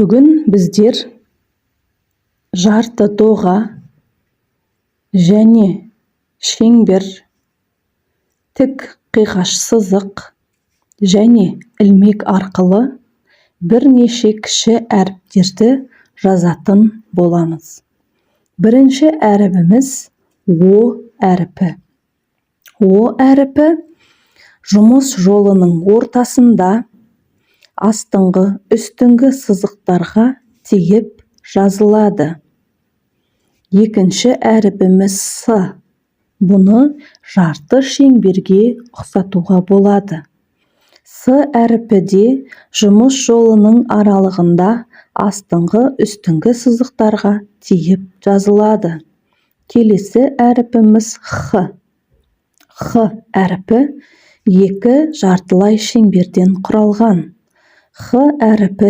Бүгін біздер жарты доға және шеңбер, тік қиғаш сызық және ілмек арқылы бірнеше кіші әріптерді жазатын боламыз. Бірінші әрібіміз – О әрпі. О әрпі жұмыс жолының ортасында астыңғы, үстіңгі сызықтарға тиіп жазылады. Екінші әріпіміз – С. Бұны жарты шеңберге ұқсатуға болады. С әрпі де жұмыс жолының аралығында астыңғы, үстіңгі сызықтарға тиіп жазылады. Келесі әріпіміз – Х. Х әрпі екі жартылай шеңберден құралған. Х әрпі